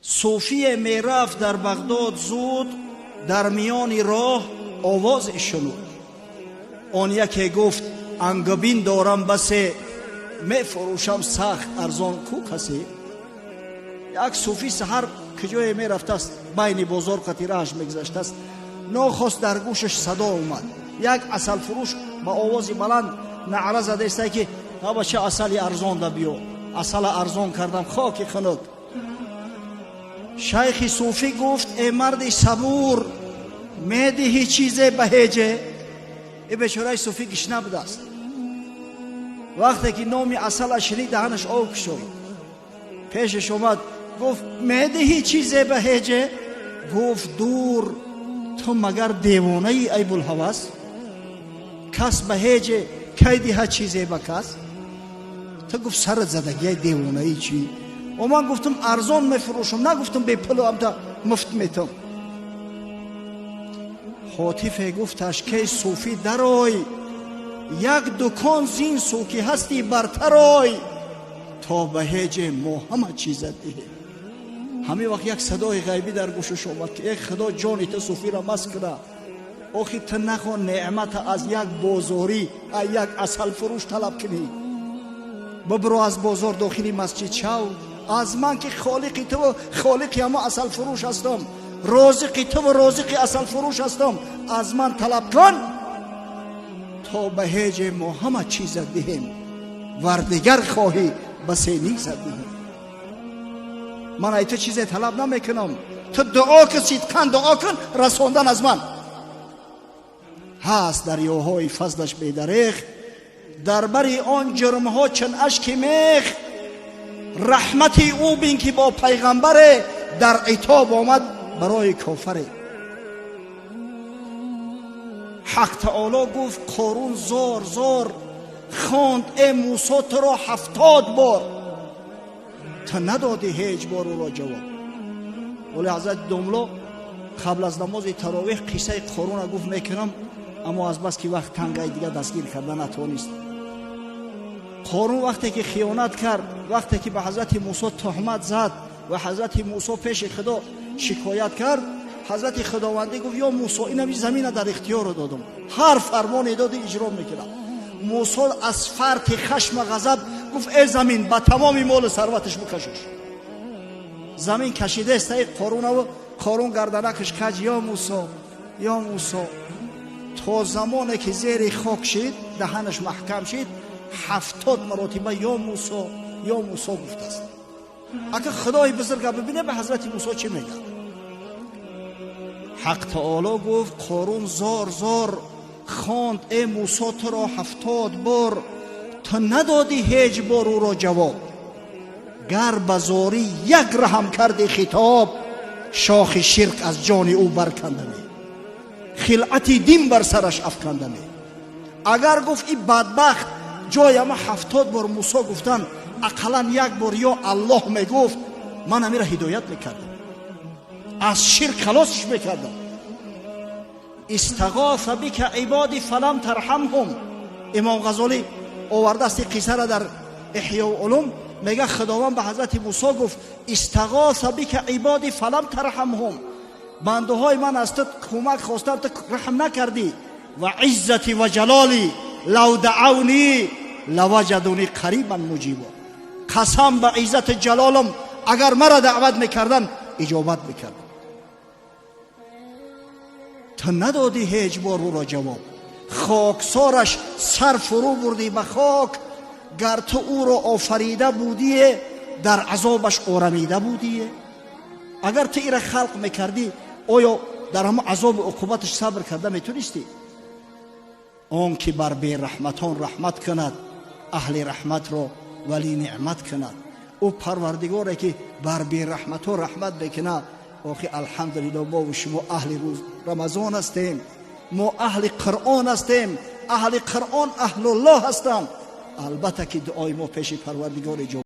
Суфие мерафт дар Бағдод зуд, дар миёни роҳ овозе шунуд. Он яке гуфт: ангабин дорам басе, мефурӯшам сахт арзон, ку касе? Як суфӣ саҳар куҷое мерафтааст, байни бозор қатирааш мегузаштааст, нохост дар гӯшаш садо омад. Як асалфурӯш ба овози баланд наъра задаиста ки: бача, асали арзон да биё, асала арзон кардам, хоки хунук. Шайхи суфӣ гуфт: э марди сабур, медиҳӣ чизе ба ҳеҷе? Э бечораи суфӣ гишна будааст. Вақте ки номи асала шунид, даҳанаш об кушоид. Пешаш омад, гуфт: медиҳӣ чизе ба ҳеҷе? Гуфт: дур, ту магар девонаи, ай булҳавас? Кас ба ҳеҷе кай диҳад чизе ба кас? Ту, гуфт, сарат задагиай, девонаи чӣ? О, ман гуфтам арзон мефурӯшам, нагуфтам бепулу амта муфт метам. Ҳотифе гуфташ: кей суфӣ, дарой, як дукон зин су ки ҳастӣ бартарой, то ба ҳеҷе мо ҳама чизат диҳем. Ҳамин вақт як садои ғайбӣ дар гӯшаш омад ки: э худо, ҷони ту суфиро маст куна, охи ту нахон неъмата аз як бозорӣ, аз як асалфурӯш талаб кунӣ. Бибиро аз бозор, дохили масҷид шав, аз ман ки холиқи туву холиқи ҳамо асалфурӯш ҳастам, розиқи туву розиқи асалфурӯш ҳастам, аз ман талаб кун, то ба ҳеҷе мо ҳама чизат диҳем, вар дигар хоҳӣ, басе низат диҳем. Ман ай ту чизе талаб намекунам, ту дуо кун, сидқан дуо кун, расондан аз ман ҳаст. Дарёҳои фазлаш бедареғ, дар бари он ҷурмҳо чун ашки мех. Раҳмати ӯ бин ки бо пайғамбаре дар итоб омад барои кофаре. Ҳақ таоло гуфт: Қорун зор зор хонд э Мусо туро 70 бор, ту надодӣ ҳеҷ бор ӯро ҷавоб. Вале ҳазрати домло қабл аз намози таровеҳ қиссаи Қоруна гуфт мекунам, аммо аз бас ки вақт тангай, дига дастгир карда натавонист. Қорун вақте ки хиёнат кард, вақте ки ба ҳазрати Мусо туҳмат зад ва ҳазрати Мусо пеши Худо шикоят кард, ҳазрати Худовандӣ гуфт: ё Мусо, инами замина дар ихтиёро додам, ҳар фармоне додӣ, иҷро мекунам. Мусо аз фарти хашма ғазаб гуфт: э замин, ба тамоми молу сарваташ бикашош. Замин кашидааст таи Қорунаву Қорун гарданакаш каҷ: ё Мусо, ё Мусо. То замоне ки зери хок шид, даҳанаш маҳкам шид, 70 маротиба ё Мусо, ё Мусо гуфтааст. Ака, Худои бузурга бибине, ба ҳазрати Мусо чӣ мегӯяд. Ҳақ таоло гуфт: Қорун зор зор хонд э Мусо туро 70 бор, ту надодӣ ҳеҷ бор ӯро ҷавоб. Гар ба зорӣ як раҳам карди хитоб, шохи ширк аз ҷони ӯ баркандаме, хилъати дин бар сараш афкандаме. Агар, гуфт, и бадбахт ҷои ама 70 бор Мусо гуфтан ақаллан як бор ё Аллоҳ мегуфт, ман амира ҳидоят мекардам, аз ширк халосш мекардам. Истағофа бика ибоди фалам тарҳамҳум. Имом Ғазолӣ овардааст ин қиссара дар Эҳёу улум. Мега, Худованд ба ҳазрати Мусо гуфт: истағофа бика ибоди фалам тарҳамҳум, бандаҳои ман аз ту кӯмак хостам, ту раҳм накардӣ. Ва иззати ва ҷалоли лав даавни лаваҷадуни қарибан муҷибо. Қасам ба иззати ҷалолам, агар мара даъват мекардан, иҷобат мекардам. Ту надодӣ ҳеҷ бор ӯро ҷавоб, хоксораш сар фурӯ бурдӣ ба хок. Гар ту ӯро офарида будие, дар азобаш орамида будие. Агар ту ира халқ мекардӣ, оё дар ҳама азобу уқубаташ сабр карда метонистӣ? Он ки бар бераҳматон раҳмат кунад, аҳли раҳматро вали неъмат кунад. Ӯ Парвардигоре ки бар бераҳматҳо раҳмат мекунад. Охи, алҳамдулилло, мову шумо аҳли рӯз Рамазон ҳастем, мо аҳли Қуръон ҳастем. Аҳли Қуръон аҳлуллоҳ ҳастанд. Албатта ки дуои мо пеши Парвардигор иҷобат.